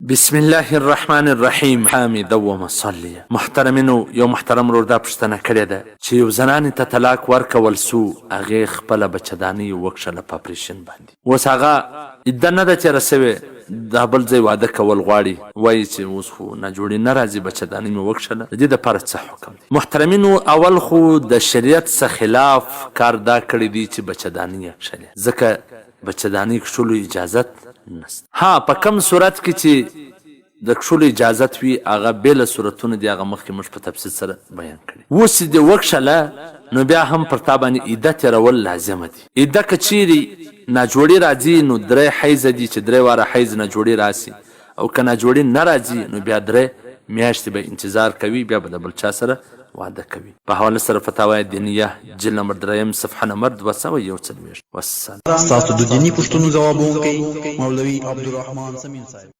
بسم الله الرحمن الرحیم حامد ومصلی محترمینو یو محترم ورور دا پوښتنه کړې ده چې یو زنانې ته طلاق ورکول سو هغې خپله بچدانۍ وکښله په اپریشن باندې اوس هغه عده نه ده تیره سوې دا بل ځای واده کول غواړي وایي چې اوس خو ناجوړي نه راځي بچدانۍ مې وکښله د دې دپاره څه حکم دی محترمینو اول خو د شریعت څخه خلاف کار دا کړی دی چې بچدانۍ یې کښلې ځکه بچه دانۍ کښلو اجازت نشته. ها په کوم صورت کې چې د کښلو اجازت وي هغه بېله صورتونه دي هغه مخکې موږ په تفصیل سره بیان کړي. اوس چې دې وکښله نو بیا هم پر تا باندې عده تېرول لازمه دي. عده که چېرې ناجوړي راځي نو درې حیضه دي چې درې واره حیض ناجوړي راشي او که ناجوړي نه راځي نو بیا درې میاشتې به انتظار کوي بیا به د بل چا سره واده کوي. په حواله سره فتاوی دینیه جلد نمبر دریم صفحه نمبر 241. والسلام. ستاسو د دیني پوښتنو ځوابوونکی مولوي عبدالرحمن صمیم صاحب.